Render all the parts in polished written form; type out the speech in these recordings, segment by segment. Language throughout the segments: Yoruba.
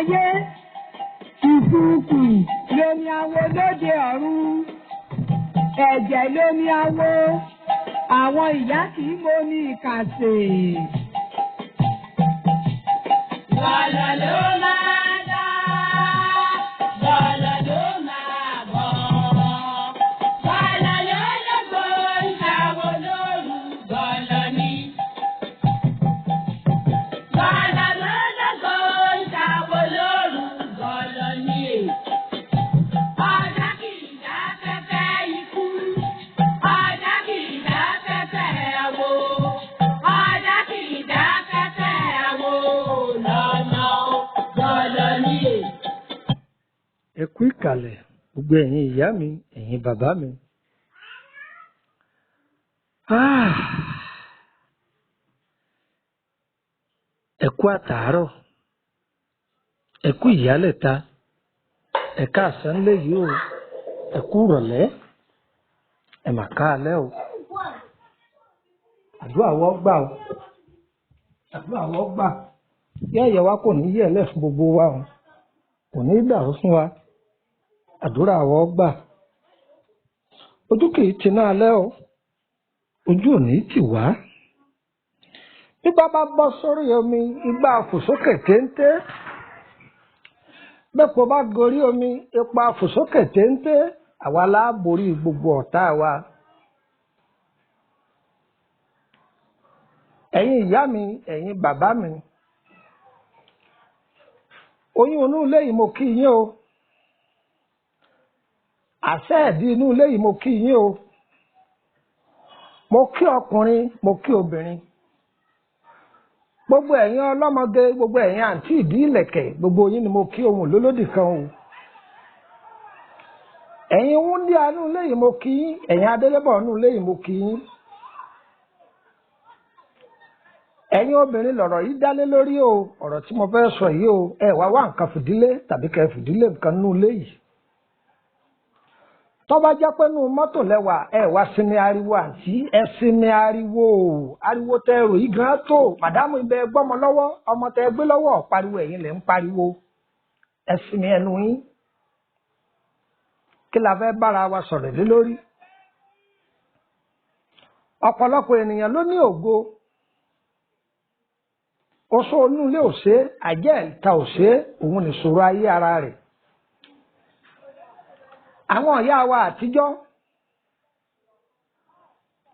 Ayé, ìfúùkù lomi awo lóde ọ̀run, ẹ̀jẹ̀ lomi awo, àwọn ìyá kì í momi ìkàsè. Lọ́lọ́ ló máa dá, lọ́lọ́ ló máa bọ̀. Lọ́lọ́ ló lógo ìṣàwọ̀ lóru lọ́lọ́ ni. Lọ́lọ́ ló lógo ìṣàwọ̀ lóru lọ́lọ́ ni. Ọ̀dà kì í dá fẹ́fẹ́ ikú, ọ̀dà kì í dá fẹ́fẹ́ àwo, ọ̀dà kì í dá fẹ́fẹ́ àwo lọ́nà lọ́lọ́ ni. Ẹ kú ìkàlẹ̀ gbogbo ẹ̀yin ìyá mi, ẹ̀yin bàbá mi. Ah! Ẹ kú àtàárọ̀, ẹ kú ìyálẹ̀ta, ẹ káàsán léyìí o, ẹ kú ìrọ̀lẹ́, ẹ mà káalẹ́ o. Àdúrà wọ́ gbà o, àdúrà wọ́ gbà. Yẹ́yẹ́ wa kò ní yẹ̀lẹ̀ fún gbogbo wa o, kò ní dàrú fún wa. Àdúrà wọ́ gbà. Ojú kìí ti náà alẹ́ o, ojú ò ní tì wá. Bí bá bá bọ́ sórí omi, igbá fòsókè téńté. Bẹ́pọ̀ bá gorí omi, ipa fòsókè téńté. Àwa la borí gbogbo ọ̀tá wa. Ẹ̀yin ìyá mi, ẹ̀yin bàbá mi. Oyún inú ilé yìí mo kí yín o. Àṣẹ ẹ̀dí inú ilé yìí mo kí yín o. Mo kí ọkùnrin, mo kí obìnrin. Gbogbo ẹ̀yin ọlọ́mọge, gbogbo ẹ̀yin àǹtí ìdí ìlẹ̀kẹ̀, gbogbo yín ni mo kí ohun lólódì kan o. Ẹ̀yin wúndíá inú ilé yìí mo kí yín, ẹ̀yin adélébọ̀ inú ilé yìí mo kí yín. Ẹ̀yin obìnrin lọ̀rọ̀ yìí dálé lórí o, ọ̀rọ̀ tí mo fẹ́ sọ yìí o, ẹ wá wá nǹkan fìdílé tàbí kẹ́ fìdílé nǹkan nínú ilé yìí. Tó bá jẹ́ pé nínú mọ́tò lẹ́wà, ẹ wá sinmi ariwo àǹtí, ẹ sinmi ariwo o, ariwo tẹ rò yìí gan tó, màdámù ibẹ̀ gbọ́mọ lọ́wọ́, ọmọ tẹ gbé lọ́wọ́ pariwo ẹ̀yin lẹ̀ ń pariwo, ẹ sinmi ẹnu yín. Kí la fẹ́ bára wa sọ̀rọ̀ lé lórí? Ọ̀pọ̀lọpọ̀ ènìyàn ló ní ògo. Oṣó inú ilé ò ṣe é, àjẹ́ ìta ò ṣe é, òun nìṣòro ayé ara rẹ̀. Àwọn ìyá wa àtijọ́,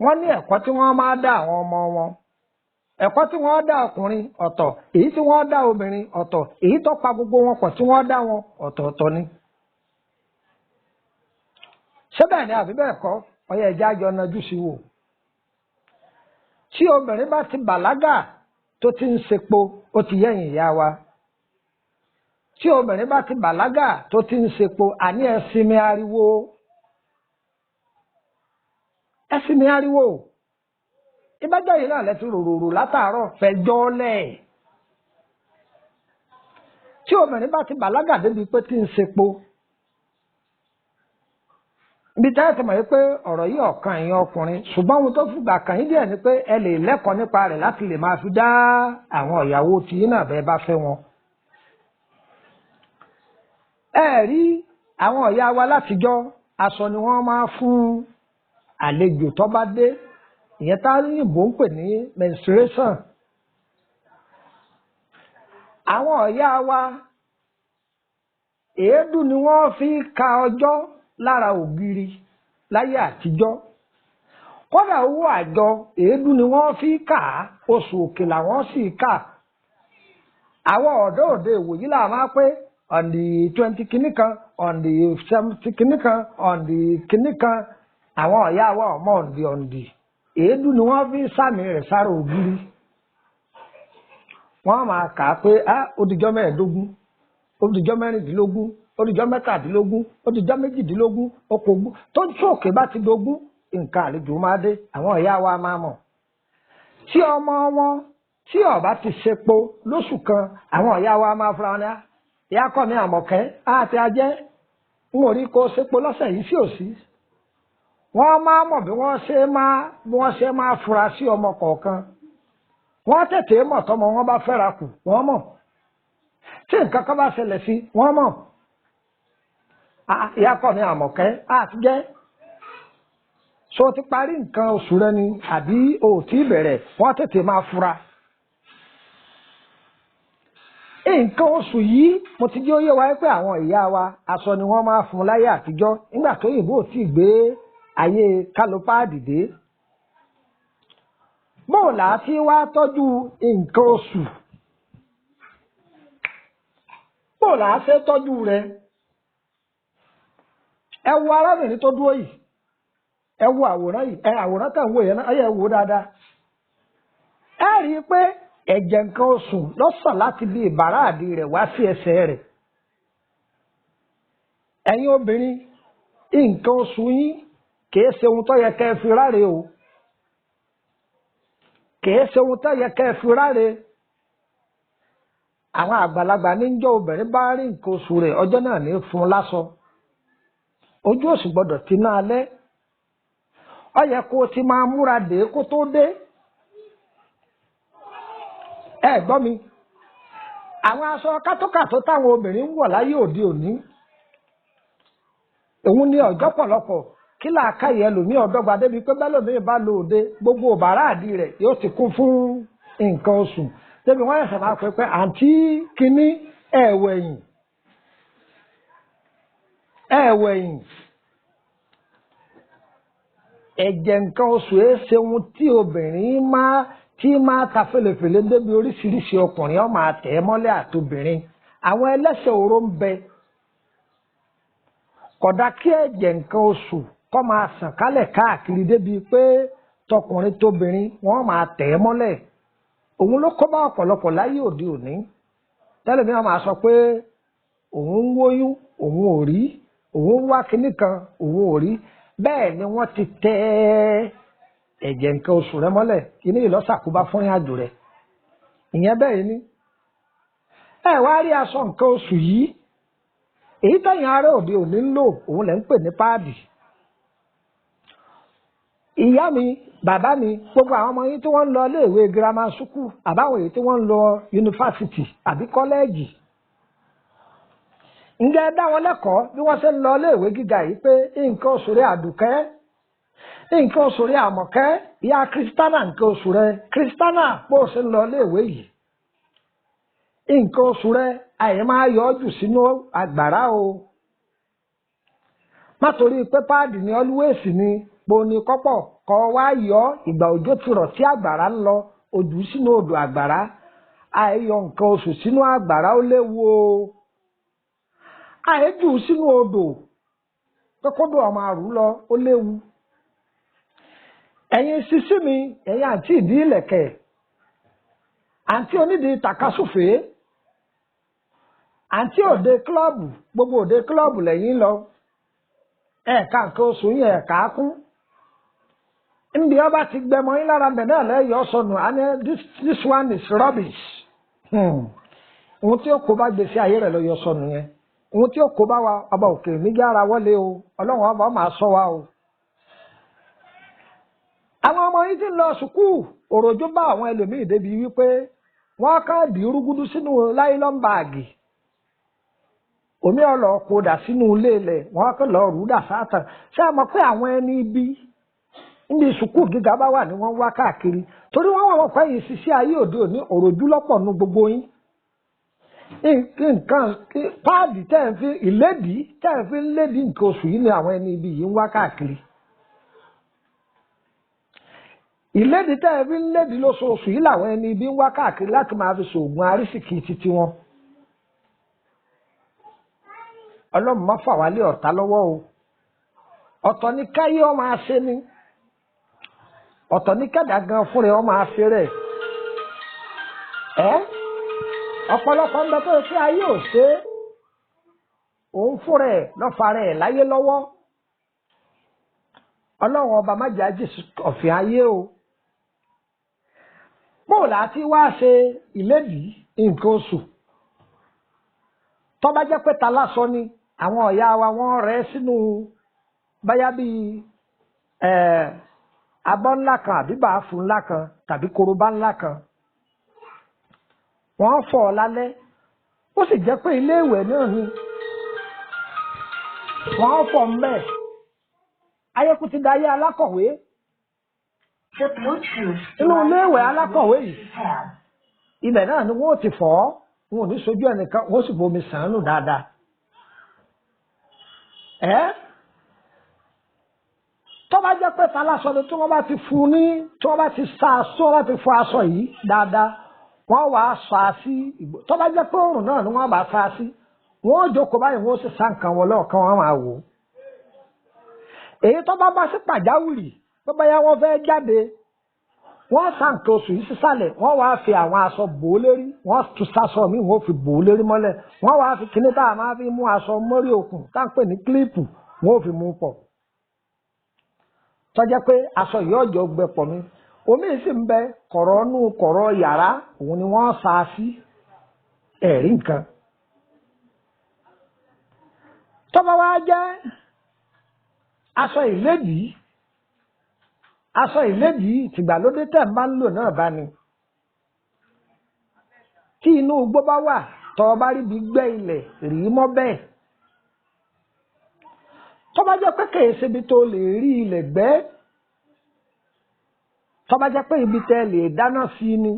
wọ́n ní ẹ̀kọ́ tí wọ́n máa dá àwọn ọmọ wọn. Ẹ̀kọ́ tí wọ́n dá ọkùnrin ọ̀tọ̀, èyí tí wọ́n dá obìnrin ọ̀tọ̀, èyí tó pa gbogbo wọn pọ̀ tí wọ́n dá wọn ọ̀tọ̀ọ̀tọ̀ ni. Ṣé bẹ́ẹ̀ ni àbí bẹ́ẹ̀ kọ́? Ọyẹ ẹja jọ najú sí wò. Tí obìnrin bá ti bàlágà tó ti ń sepo, ó ti yẹ̀yìn ìyá wa. Tí obìnrin bá ti bàlágà tó ti ń sepo, àní ẹ sinmi ariwo. Ẹ sinmi ariwo. Ìbájọ́ yìí náà lẹ́tí ròròrò látàárọ̀ fẹjọ́ lẹ̀. Tí obìnrin bá ti bàlágà débi pé ti ń sepo, ibi táyà ti mọ̀ yìí pé ọ̀rọ̀ yìí ọ̀kan ẹ̀yin ọkùnrin, ṣùgbọ́n ohun tó fìgbà kàn yín díẹ̀ ni pé ẹ lè lẹ́kọ̀ọ́ nípa rẹ̀ láti lè máa fi dá àwọn ìyàwó tiyín náà bẹ́ẹ̀ bá fẹ́ wọn. Ẹ rí àwọn ìyá wa látijọ́, aṣọ ni wọ́n máa fún àlejò tó bá dé, ìyẹn tá òyìnbó ń pè ní menstruation. Àwọn ìyá wa èédú ni wọ́n fi ka ọjọ́ lára ògiri láyé àtijọ́. Kódà owó àjọ èédú ni wọ́n fi kà á, oṣù òkè làwọn sì kà. Àwọn ọ̀dọ́ òde ìwòyí là máa pé on the 20 kìíní kan, on the 70 kìíní kan, on the kìíní kan. Àwọn ọ̀yá wa ọmọ ọ̀ǹdì ọ̀ǹdì. Èédú ni wọ́n fi sàmì rẹ̀ sára ògiri. Wọ́n máa kà á pé á ó dijọ́ 15, ó dijọ́ 16, ó dijọ́ 17, ó dijọ́ 18, okòó tó ń sókè bá ti dogún, nǹkan àlejò máa dé, àwọn ìyá wa máa mọ̀. Tí ọmọ wọn tí ó bá ti sepo lóṣù kan, àwọn ìyá wa máa fura wọn ní, ìyá kọ́ mi Àmọ̀kẹ́, á ti ajẹ́, n ò rí kó sepo lọ́sẹ̀ yìí sí òsì. Wọ́n máa mọ̀ bí wọ́n ṣe máa fura sí ọmọ kọ̀ọ̀kan. Wọ́n tètè mọ̀ tọmọ wọn bá fẹ́ra kù, wọ́n mọ̀. Tí nǹkan kan bá ṣẹlẹ̀ sí wọ́n mọ̀. Ìyá kọ́ ni Àmọ̀kẹ́ àti jẹ́. So ti parí nǹkan oṣù rẹ ni àbí o ò tí bẹ̀rẹ̀, wọ́n tètè máa fura. Nǹkan oṣù yìí mo ti jẹ́ ó yé wa pé àwọn ìyá wa aṣọ ni wọ́n máa fún láyé àtijọ́ nígbà tó yìnbó ò tí gbé ayé kálópáàdì dé. Bóò là á ti wá tọ́jú nǹkan oṣù? Bóò là á fẹ́ tọ́jú rẹ̀? Ẹ wo arábìnrin tó dúró yìí, ẹ wo àwòrán yìí, ẹ àwòrán tẹ̀ ń wò yẹn náà, ẹ wò ó dáadáa. Ẹ rí i pé ẹ̀jẹ̀ nǹkan oṣù lọ́sàn láti bí ìbàrá àdì rẹ̀ wá sí ẹsẹ̀ rẹ̀. Ẹ̀yin obìnrin, nǹkan oṣù yín kìí ṣe ohun tó yẹ kẹ́ ẹ fi ráre o. Kìí ṣe ohun tó yẹ kẹ́ ẹ fi ráre. Àwọn àgbàlagbà níjọ́ obìnrin bá rí nǹkan oṣù rẹ̀ ọjọ́ náà ní fún un láṣọ. Ojú òṣì gbọ́dọ̀ ti ná alẹ́. Ó yẹ kó o ti máa múra dé kó tó dé. Ẹ gbọ́ mi, àwọn aṣọ kátókàtó táwọn obìnrin ń wọ̀ láyé òde òní, òun ni ọjọ́ pọ̀lọpọ̀ kí làákàyè ẹlòmíì ọ̀dọ́gba débi pé bẹ́lòmíì bá lo òde gbogbo bàrá àdì rẹ̀ yóò ti kún fún nǹkan oṣù débi wọ́n ẹ̀sẹ̀ máa pẹ́ pé àǹtí kínní ẹ̀wẹ̀yìn ẹ̀wẹ̀yìn. Ẹ̀jẹ̀ nǹkan oṣù ẹ̀ ṣe ohun tí obìnrin máa tí máa ta fèlèfèlè débi oríṣiríṣi ọkùnrin ó máa tẹ̀ ẹ́ mọ́lẹ̀ àtobìnrin. Àwọn ẹlẹ́sẹ̀ oró ń bẹ. Kódà kí ẹ̀jẹ̀ nǹkan oṣù kó máa sàn kálẹ̀ káàkiri débi pé tọkùnrin tóbìnrin wọ́n máa tẹ̀ ẹ́ mọ́lẹ̀. Òun ló kó bá ọ̀pọ̀lọpọ̀ láyé òde òní. Tẹ́lẹ̀ mi máa sọ pé òun ń wóyún, òun ò rí, òun ń wá kinní kan, òun ò rí. Bẹ́ẹ̀ ni wọ́n ti tẹ́ ẹ́ ẹ̀jẹ̀ nǹkan oṣù rẹ mọ́lẹ̀, kíní ìlọ́sàkóbá fún ìrìnàjò rẹ̀. Ìyẹn bẹ́ẹ̀ ni. Ẹ wá rí aṣọ nǹkan oṣù yìí, èyí tẹ̀yìn ará òde òní ń lò, òun lẹ̀ ń pè ní páàdì. Ìyá mi, bàbá mi, gbogbo àwọn ọmọ yín tí wọ́n ń lọ iléèwé girama sukù, àbáwọn èyí tí wọ́n ń lọ yunifásitì àbí kọ́lẹ́ẹ̀jì. Ǹjẹ́ ẹ dá wọn lẹ́kọ̀ọ́ bí wọ́n ṣe ń lọ iléèwé gíga yìí pé nǹkan oṣù rẹ̀ Àdùkẹ́, nǹkan oṣù rẹ̀ Àmọ̀kẹ́, ìyá Kristánà nǹkan oṣù rẹ̀ Kristánà bó ṣe ń lọ iléèwé yìí. Nǹkan oṣù rẹ̀ àyè máa yọ ọ́ jù sínú àgbàrá o. Má torí pé páàdì ni ọlúwèsì ni po ni kọ́pọ̀ kọ́ wá yọ ìgbà òjò ti rọ̀ tí àgbàrá ń lọ ojú sínú odò àgbàrá. Àìyọ nǹkan oṣù sínú àgbàrá ó léwu o. Àìjù sínú odò pé kódò ọmọ àrùn lọ ó léwu. Ẹ̀yin sisi mi, ẹ̀yin àǹtí ìdí ìlẹ̀kẹ̀, àǹtí onídìí tàkasúfèé, àǹtí òde kílọ̀bù, gbogbo òde kílọ̀bù lẹ́yìn lọ. Ẹ̀ka nǹkan oṣù yẹn ẹ̀ka kún. Nbí ọba ti gbẹmọ yín lára bẹ̀ náà lẹ́yìn ọ̀sọ̀nù, àní this one is rubbish. Ohun tí ó kó bá gbèsè ayé rẹ̀ lọ yọ sọnù yẹn. Ohun tí ó kó bá wa ọba òkè níjà ara wọlé o, Ọlọ́run ọba máa sọ wa o. Àwọn ọmọ yìí ti ń lọ sùkúù, òròjú bá àwọn ẹlòmíì débi wípé wọ́n kàn dì í rúgúdú sínú láìlọ́n báàgì. Omi ọ̀lọ́ kó dà sínú ilé ilẹ̀, wọ́n kàn lọ rú dà sáàtàn. Ṣé ẹ mọ̀ pé àwọn ẹni ibi níbi sùkúù gíga bá wà ní wọ́n wá káàkiri? Torí wọ́n wọ̀ pé yìí ṣiṣẹ́ ayé òde òní òròjú lọ́pọ̀ nu gbogbo yín. Nǹkan páàdì tẹ́ ẹ̀ fi ìlédìí tẹ́ ẹ̀ fi ń lédìí nǹkan oṣù yìí ni àwọn ẹni ibi yìí ń wá káàkiri. Ìlédìí tẹ́ ẹ fi ń lédìí lóṣooṣù yìí làwọn ẹni ibi ń wá káàkiri láti máa fi ṣoògùn arísìkì títí wọn. Ọlọ́run má fà wá lé ọ̀tá lọ́wọ́ o. Ọ̀tọ̀ ní káyé ọ máa ṣe ni. Ọ̀tọ̀ ní kẹ́dà gan fúnra ọ máa ṣe rẹ̀. Ẹ́ ọ̀pọ̀lọpọ̀ ń bẹ tó ṣe ayé ò ṣe é. Òun fúnra ẹ̀ lọ́fàrẹ̀ ẹ̀ láyé lọ́wọ́. Ọlọ́run ọba má jẹ́ àjèsí ọ̀fìn ayé o. Bóòlù àti wá ṣe ìlédìí nǹkan oṣù. Tó bá jẹ́ pé ta lásọ ni àwọn ọ̀yá wa wọ́n rẹ́ sínú báyá bíi abọ́ ńlá kan àbí bàáfù ńlá kan tàbí korobá ńlá kan. Wọ́n fọ̀ ọ́ lálẹ́, Ó sì jẹ́ pé ilé ìwẹ̀ náà ni wọ́n fọ̀ ń bẹ̀. Ayékú ti dayé alákọ̀wé. Inú ilé ìwẹ̀ alákọ̀wé yìí, ibẹ̀ náà ni wọ́n ti fọ̀ ọ́. Wọn ò ní sojú ẹnìkan, wọ́n sì bomi sàn nù dáadáa. Ẹ́ tó bá jẹ́ pé taláṣọ ni tí wọ́n bá ti fún ní, tí wọ́n bá ti sa aṣọ, wọ́n bá ti fọ aṣọ yìí dáadáa, wọ́n wàá sọ sí ìgbò. Tó bá jẹ́ pé òrùn náà ni wọ́n bá sa sí, wọ́n ó jókòó báyìí, wọ́n ó sì sa nǹkan wọn lọ́ọ̀kan, wọ́n máa wò ó. Èyí tó bá bá sí pàjáwìrì, tó bá yá wọ́n fẹ́ jáde, wọ́n sa nǹkan oṣù yìí sísàlẹ̀, wọ́n wàá fi àwọn aṣọ bò ó lérí, wọ́n tún sasọ míì, wọ́n fi bò ó lérí mọ́lẹ̀, wọ́n wàá fi kíní tá a máa fi mú aṣọ mórí okùn tá à ń pè ní kílíìpù, wọ́n ò fi mú pọ̀. Tó jẹ́ pé aṣọ yìí ọ̀jọ̀ gbẹ pọ̀ ni. Omi sì ń bẹ kọ̀rọ̀ nú kọ̀rọ̀ yàrá, òun ni wọ́n sa sí ẹ̀rí nǹkan. Tó bá wá jẹ́ aṣọ ìlédìí, aṣọ ìlédìí tìgbàlódé tẹ̀ máa ń lò náà bá ni. Tí inú igbó bá wà, tọ́ ọ bá rí bí gbẹ́ ilẹ̀ rí mọ́ bẹ́ẹ̀. Tó bá jẹ́ pé kìí ṣe ibi tó lè rí ilẹ̀ gbẹ́, tó bá jẹ́ pé ibi tẹ́ lè dáná sí ni,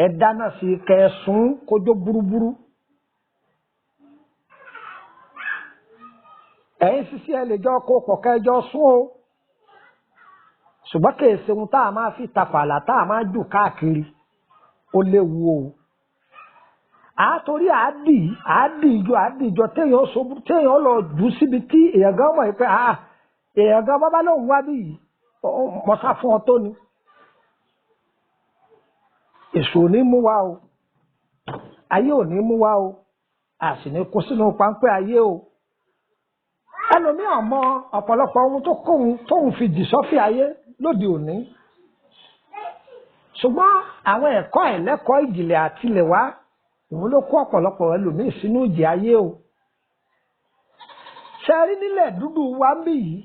ẹ dáná sí kẹsùn kójó búrúburú. Ẹ̀yin sísí ẹ lè jọ kó pọ̀ kẹjọ sún o, ṣùgbọ́n kìí ṣe ohun tá a máa fi tafàlà tá a máa jù káàkiri, ó léwu o. Àtorí àádì àádìjọ téèyàn ṣubú, téèyàn lọ jù síbi tí èèyàn gan mọ̀ pé èèyàn gan bábá lòun wá bí yìí, mọ̀sá fún ọ tó ni. Èṣù ò ní mú wa o, ayé ò ní mú wa o, a sì ní kó sínú páńpẹ́ ayé o. Ẹlòmíràn mọ ọ̀pọ̀lọpọ̀ ohun tó kóhun tóun fi jì sọ́fì ayé lóde òní. Ṣùgbọ́n àwọn ẹ̀kọ́ ẹ̀lẹ́kọ̀ọ́ ìjìnlẹ̀ àtilẹ̀wá òun ló kó ọ̀pọ̀lọpọ̀ ẹlòmíì sínú ìjì ayé o. Ṣe rí nílẹ̀ dúdú wa ń bì yìí,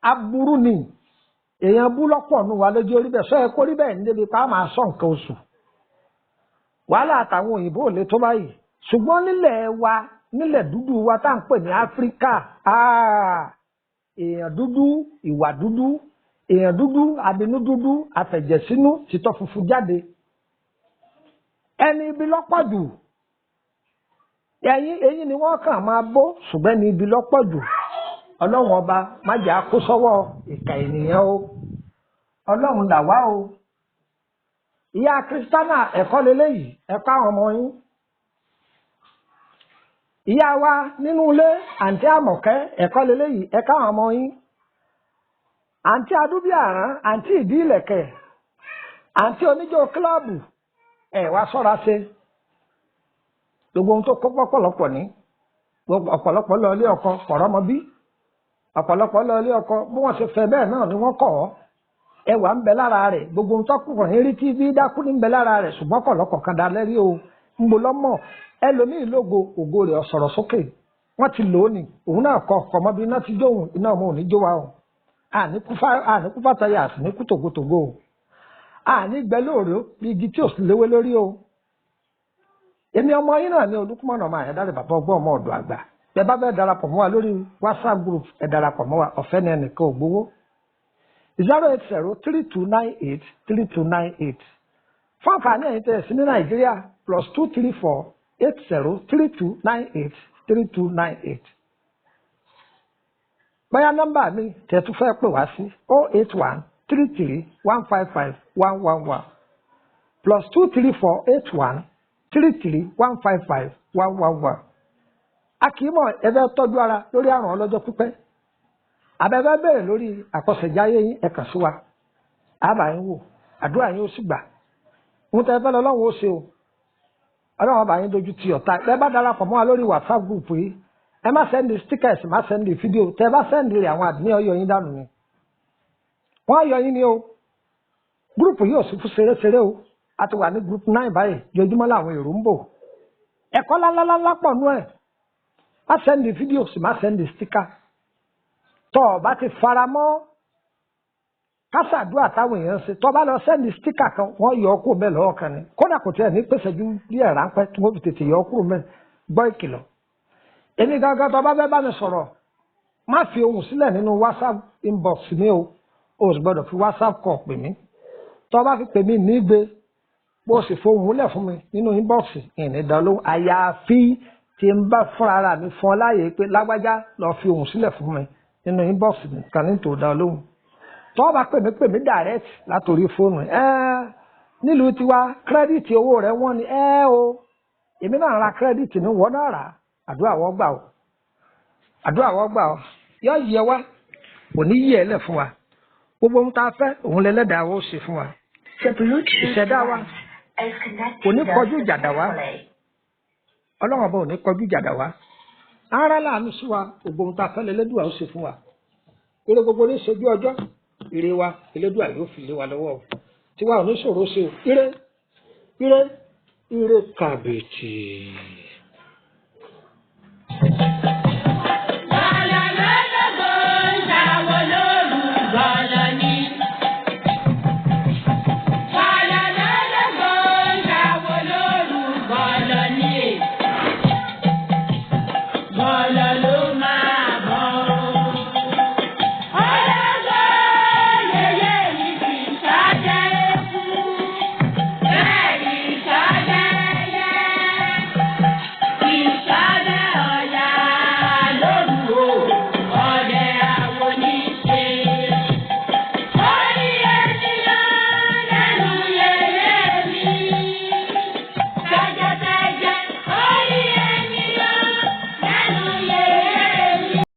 aburú ni èèyàn bú lọ́pọ̀ nù wa lójú orí bẹ́ẹ̀, sọ ẹ kó rí bẹ́ẹ̀ ní débi pa á máa sọ nǹkan oṣù. Wàhálà àtàwọn òyìnbó ò lè tó báyìí. Ṣùgbọ́n nílẹ̀ wa, nílẹ̀ dúdú wa tá à ń pè ní Áfíríkà, èèyàn dúdú, ìwà dúdú, èèyàn dúdú, abinú dúdú, àfẹ̀jẹ̀sínú, títọ́ funfun jáde. Ẹni ibi lọ́pọ̀ jù, ẹyin eyín ni wọ́n kàn máa bó, ṣùgbọ́n ẹni ibi lọ́pọ̀ jù. Ọlọ́run ọba má jẹ́ á kó sọ́wọ́ ìkà ènìyàn o. Ọlọ́run là wá o. Ìyá Kírísítánà ẹ̀kọ́ leléyìí, ẹ̀kọ́ àwọn ọmọ yín. Ìyá wa nínú ilé, àǹtí Àmọ̀kẹ́, ẹ̀kọ́ leléyìí, ẹ̀kọ́ àwọn ọmọ yín. Àǹtí Adúbíàrán, àǹtí Ìdí Ìlẹ̀kẹ̀, àǹtí oníjó kílọ̀bù, ẹ wá ṣọ́ra ṣe. Gbogbo ohun tó kó pọ̀pọ̀lọpọ̀ ní, ọ̀pọ̀lọpọ̀ lọ ilé ọkọ kọ̀rọ̀ mọ bí, ọ̀pọ̀lọpọ̀ lọ ilé ọkọ bí wọ́n ṣe fẹ́ bẹ́ẹ̀ náà ni wọ́n kọ̀ ọ́. Ẹwà ń bẹ lára rẹ̀, gbogbo ohun tọkùnrin rí tí bí dákú ní ń bẹ lára rẹ̀, ṣùgbọ́n kọ̀lọ́kọ̀ kan dá lẹ́rí o. Ń bo lọ́mọ ẹlòmíì lógo, ògo rẹ̀ ọ̀sọ̀rọ̀ sókè. Wọ́n ti lò ó ní, òun náà kọ ọkọ̀ mọ́bí iná ti jóhun, iná ọmọ ò ní jó wa o. Àní kú fàtàyà, àsì ní kú tògótògó o. Àní gbẹ lóòrè bí igi tí ò sì léwé lórí o. Èmi ọmọ yín náà ní Olúkúmọ̀nà ọmọ Àyàndáre, bàbá ọgbọ́n ọmọ ọ̀dọ̀ àgbà. Bẹ́ẹ̀ bá bẹ́ẹ̀ darapọ̀ mọ́ wa lórí WhatsApp group, ẹ darapọ̀ mọ́ wa, ọ̀fẹ́ ni, ẹnìkan ò gbowó. 08032983298. Fún àǹfààní ẹ̀yin tẹ̀ sí ní Nàìjíríà, +2348032983298. Bóyá nọ́mbà mi tẹ̀ tún fẹ́ pè wá sí 08133155111, +2348133155111. A kì í mọ̀ ẹ fẹ́ tọ́jú ara lórí àrùn ọlọ́jọ́ pípẹ́, abẹ́fẹ́ bẹ̀rẹ̀ lórí àkọsẹ̀jáyé yín, ẹ kàn sí wa, àbá yín wò, àdúrà yín ó sì gbà. Ohun tẹ́ fẹ́ lọ Ọlọ́run ó ṣe o. Ọlọ́run ọba yín dojú ti ọ̀tá. Ẹ bá darapọ̀ mọ́ wa lórí WhatsApp group yìí, ẹ má sẹ́ndì stickers, má sẹ́ndì fídíò. Tẹ́ bá sẹ́ndì rẹ̀, àwọn àdúgbò yọ yín dànù ni. Wọ́n yọ yín ni o. Gúrùpù yìí ò sí fún ṣeréṣeré o. A ti wà ní group 9 báyìí, jojúmọ́ làwọn èrò ń bò. Ẹ̀kọ́ lálálálá pọ̀ nú ẹ̀. Má sẹ́ndì fídíò, sì má sẹ́ndì sticker. Tọ́ ọ bá ti fara mọ́ Kásàdúrà táwọn èèyàn ṣe, tó bá lọ send sticker kan, wọ́n yọ ọ́ kúrò mẹ́ lọ́wọ́ kan ni. Kódà kò tiẹ̀ ní pèsè ju díẹ̀ ráńpẹ́ tí wọ́n fi tètè yọ ọ́ kúrò mẹ́. Gbọ́ ìkìlọ̀. Èmi gangan, tó bá fẹ́ bá mi sọ̀rọ̀, má fi ohùn sílẹ̀ nínú WhatsApp inbox mi o. O sì gbọ́dọ̀ fi WhatsApp call pè mí. Tó bá fi pè mí nígbè, bó sì fohùn múlẹ̀ fún mi nínú inbox, ìní dán lóhùn, àyàfi tí n bá fúnra ara mi fún ọ láàyè pé lágbájá, lọ fi ohùn sílẹ̀ fún mi nínú inbox nìkan ní tòó dán lóhùn. Tó bá pè mí, pè mí direct látòrí fóònù. Ẹ nílùú tiwa, credit owó rẹ̀ wọ́n ni ẹ o. Èmi náà ra credit ní, wọ́n náà rà. Àdúrà wọ́n gbà o, àdúrà wọ́n gbà o. Yọ yẹ wá, kò ní yẹ ẹ lẹ̀ fún wa. Gbogbo ohun tá a fẹ́, òun lẹ́lẹ́dàá ó ṣe fún wa. Ìṣẹ̀dá wa kò ní kọjú ìjà dà wá. Ọlọ́run Ọba ò ní kọjú ìjà dà wá. Ara láàánú sí wa. Gbogbo ohun tá a fẹ́ lẹ́lẹ́dùà ó ṣe fún wa. Ire gbogbo ní ṣojú ọjọ́. Ire wa, Elédùà yóò fi lé wa lọ́wọ́ o. Tiwa ò ní ṣòro ṣe o. Ire, ire, ire kàbìtì.